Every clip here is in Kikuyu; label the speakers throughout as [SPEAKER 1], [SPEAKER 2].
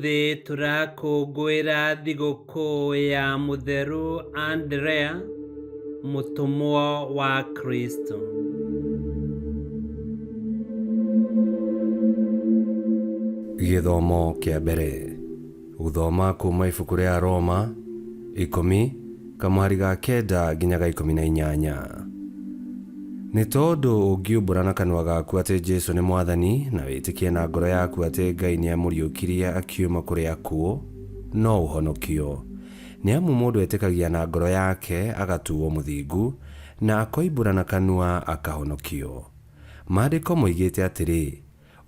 [SPEAKER 1] Ũmũthĩ tũrakũngũĩra thigũkũ ya Mũtheru Anderea, mũtũmwo wa Kristo.
[SPEAKER 2] Gĩthomo kĩa mbere. Gũthoma kuuma ibuku rĩa Roma 10 kamũhari ga 9 nginya ga 18. Nĩ tondũ ũngiumbũra na kanua gaku atĩ Jesũ nĩ Mwathani, na wĩtĩkie na ngoro yaku atĩ Ngai nĩamũriũkirie akiuma kũrĩ akuũ, no ũhonokio. Nĩ amu mũndũ etĩkagia na ngoro yake agatuo mũthingu, na akoimbũra na kanua akahonokio. Maandĩko moigĩte atĩrĩ,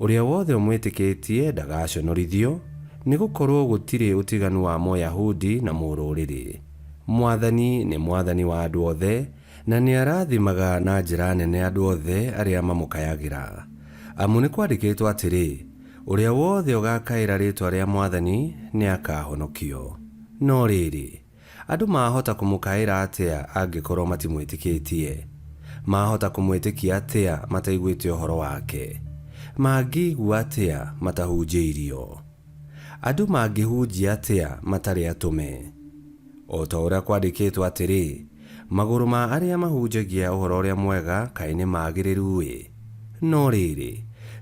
[SPEAKER 2] Ũrĩa wothe ũmwĩtĩkĩtie ndagaconorithio, nĩ gũkorũo gũtirĩ ũtiganu wa Mũyahudi na Mũrũrĩrĩ. Mwathani nĩ Mwathani wa andũ othe, na nĩ arathimaga na njĩra nene andũ othe arĩa mamũkayagĩra. Amu nĩ kwandĩkĩtwo atĩrĩ, Ũrĩa wothe ũgaakaĩra rĩĩtwa rĩa Mwathani nĩ akaahonokio. No rĩrĩ, Andũ maahota kũmũkaĩra atĩa angĩkorwo matimwĩtĩkĩtie? Maahota kũmwĩtĩkia atĩa mataiguĩte ũhoro wake? Mangĩigua atĩa matahunjĩirio? Andũ mangĩhunjia atĩa matarĩ atũme? O ta ũrĩa kwandĩkĩtwo atĩrĩ, Magũrũ ma arĩa mahunjagia ũhoro ũrĩa mwega kaĩ nĩ magĩrĩru-ĩ! No rĩrĩ,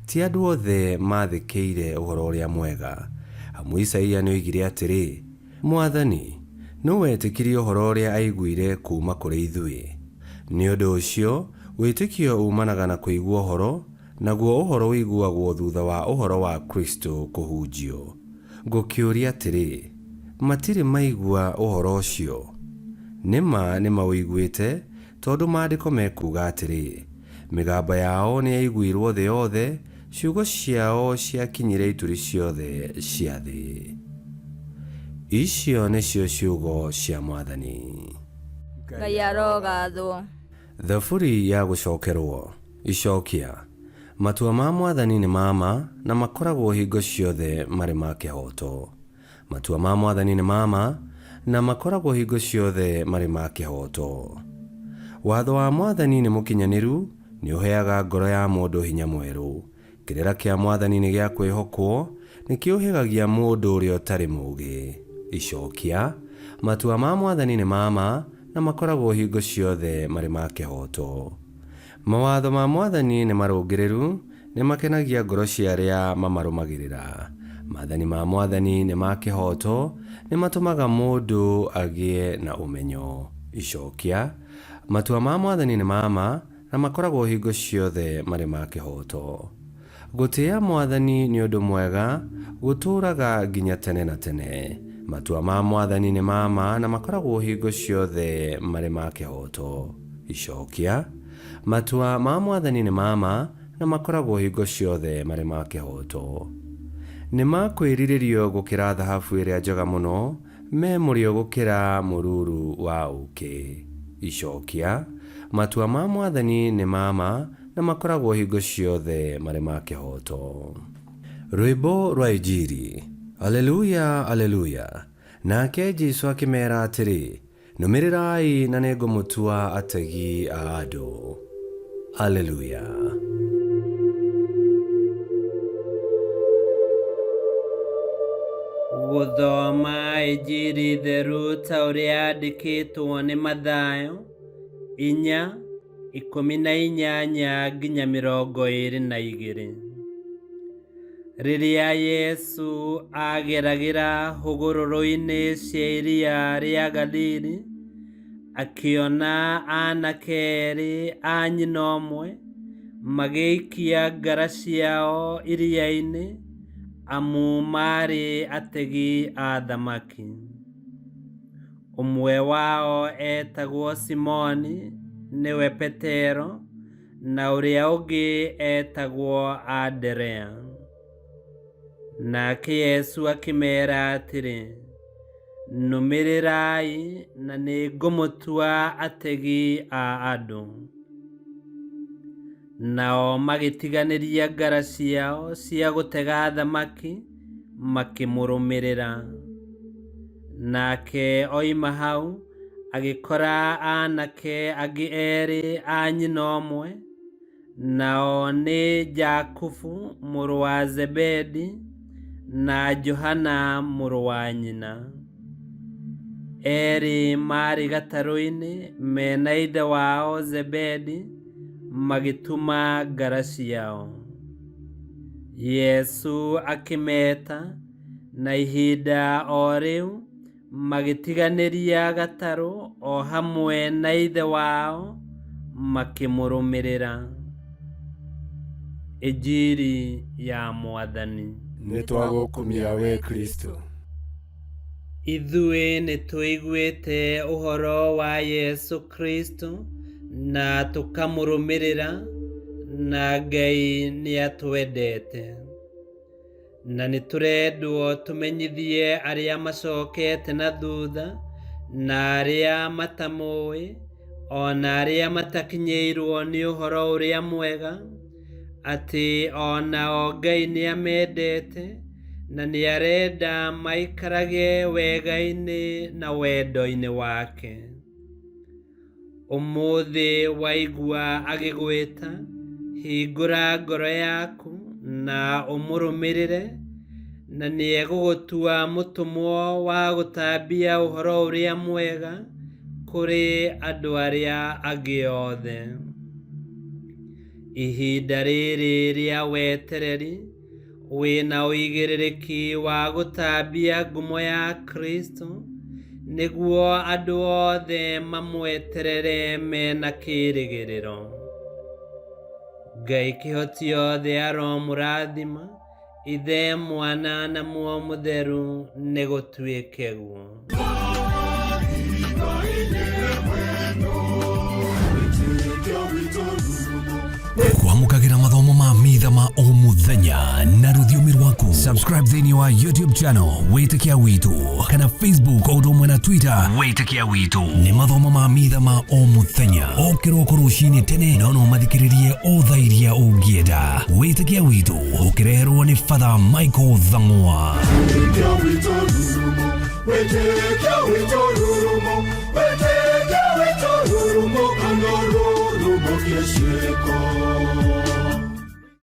[SPEAKER 2] ti andũ othe maathĩkĩire ũhoro ũrĩa mwega. Amu Isaia nĩoigire atĩrĩ, Mwathani, nũ wetĩkirie ũhoro ũrĩa aiguire kuuma kũrĩ ithuĩ? Nĩ ũndũ ũcio, wĩtĩkio uumanaga na kũigua ũhoro, naguo ũhoro ũiguagwo thutha wa ũhoro wa Kristo kũhunjio. Ngũkĩũria atĩrĩ, Matirĩ maigua ũhoro ũcio? Nĩ ma nĩmaũiguĩte, tondũ Maandĩko mekuuga atĩrĩ, Mĩgambo yao nĩyaiguirwo thĩ yothe, Ciugo ciao ciakinyire ituri ciothe cia thĩ. Icio nĩcio ciugo cia Mwathani.
[SPEAKER 3] Ngai arogathwo.
[SPEAKER 2] Thaburi ya gũcokerwo. Icokia. Matua ma Mwathani nĩ ma ma, na makoragwo hingo ciothe marĩ ma kĩhooto. Matua ma Mwathani nĩ ma ma, na makoragwo hingo ciothe marĩ ma kĩhooto. Watho wa Mwathani nĩ mũkinyanĩru, nĩũheaga ngoro ya mũndũ hinya mwerũ. Kĩrĩra kĩa Mwathani nĩ gĩa kwĩhokwo, nĩkĩũhĩgagia mũndũ ũrĩa ũtarĩ mũũgĩ. Icokia. Matua ma Mwathani nĩ ma ma, na makoragwo hingo ciothe marĩ ma kĩhooto. Mawatho ma Mwathani nĩ marũngĩrĩru, nĩ makenagia ngoro cia arĩa mamarũmagĩrĩra. Maathani ma Mwathani nĩ ma kĩhooto, nĩ matũmaga mũndũ agĩe na ũmenyo. Icokia. Matua ma Mwathani nĩ ma ma, na makoragwo hingo ciothe marĩ ma kĩhooto. Gũtĩĩa Mwathani nĩ ũndũ mwega, gũtũũraga nginya tene na tene. Matua ma Mwathani nĩ ma ma na makoragwo hingo ciothe marĩ ma kĩhooto. Icokia. Matua ma Mwathani nĩ ma ma na makoragwo hingo ciothe marĩ ma kĩhooto. Nĩ ma kwĩrirĩrio gũkĩra thahabu ĩrĩa njega mũno, me mũrĩo gũkĩra mũruru wa ũũkĩ. Icokia. Matua ma Mwathani nĩ ma ma na makoragwo hingo ciothe marĩ ma kĩhooto. Rwĩmbo rwa Injiri. Aleluya, Aleluya. Nake Jesũ akĩmeera atĩrĩ, Nũmĩrĩrai na nĩngũmũtua ategi a andũ. Aleluya.
[SPEAKER 1] Gũthoma Injiri theru ta ũrĩa yandĩkĩtwo nĩ Mathayo, 4, 18 nginya 22. Rĩrĩa Yesu aageragĩra hũgũrũrũ-inĩ cia iria rĩa Galili, akĩona aanake erĩ a nyina ũmwe magĩikia ngara ciao iria-inĩ, amu maarĩ ategi a thamaki. Ũmwe wao eetagwo Simoni, nĩwe Petero, na ũrĩa ũngĩ eetagwo Anderea. Nake Yesu akĩmeera atĩrĩ, Nũmĩrĩrai, na nĩngũmũtua ategi a andũ. Nao magĩtiganĩria ngara ciao cia gũtega thamaki, makĩmũrũmĩrĩra. Nake oima hau, agĩkora aanake angĩ erĩ a nyina ũmwe, nao nĩ Jakubu mũrũ wa Zebedi na Johana mũrũ wa nyina. Erĩ maarĩ gatarũ-inĩ mena ithe wao Zebedi magĩtuma ngara ciao. Yesu akĩmeta, na ihinda o rĩu magĩtiganĩria gatarũ o hamwe na ithe wao makĩmũrũmĩrĩra. Injiri ya Mwathani.
[SPEAKER 4] Nĩ twagũkumia we Kristo.
[SPEAKER 1] Ithuĩ nĩ tũiguĩte ũhoro wa Yesu Kristo na tũkamũrũmĩrĩra, na Ngai nĩ atwendete. Na nĩ tũrendwo tũmenyithie arĩa macokete na thutha na arĩa matamũĩ o na arĩa matakinyĩirwo nĩ ũhoro ũrĩa mwega atĩ o nao Ngai nĩ amendete na nĩ arenda maikarage wega-inĩ na wendo-inĩ wake. Ũmũthĩ waigua agĩgwĩta, hingũra ngoro yaku na ũmũrũmĩrĩre, na nĩegũgũtua mũtũmwo wa gũtambia ũhoro ũrĩa mwega kũrĩ andũ arĩa angĩ othe. Ihinda rĩrĩ rĩa wetereri wĩna ũigĩrĩrĩki wa gũtambia ngumo ya Kristo nĩguo andũ othe mamweterere mena kĩĩrĩgĩrĩro. Ngai kĩhoti othe aromũrathima, Ithe, Mwana na Muoyo Mũtheru, nĩ gũtuĩke guo.
[SPEAKER 5] Kwamũkagĩra mathomo ma mitha ma o mũthenya na rũthiomi rwaku. Subscribe thĩinĩ wa YouTube channel Wĩtĩkia Witũ kana Facebook o ũndũ ũmwe na Twitter Wĩtĩkia Witũ. Nĩ mathomo ma mitha ma o mũthenya o kĩroko rũcinĩ tene, no no mathikĩrĩrie o thaa iria ũngĩenda. Wĩtĩkia Witũ ũkĩreherwo nĩ Father Michael Thang'wa.
[SPEAKER 4] Wĩtĩkia witũ rurumo, wĩtĩkia witũ rurumo, wĩtĩkia witũ rurumo, kana rurumo kĩciĩko.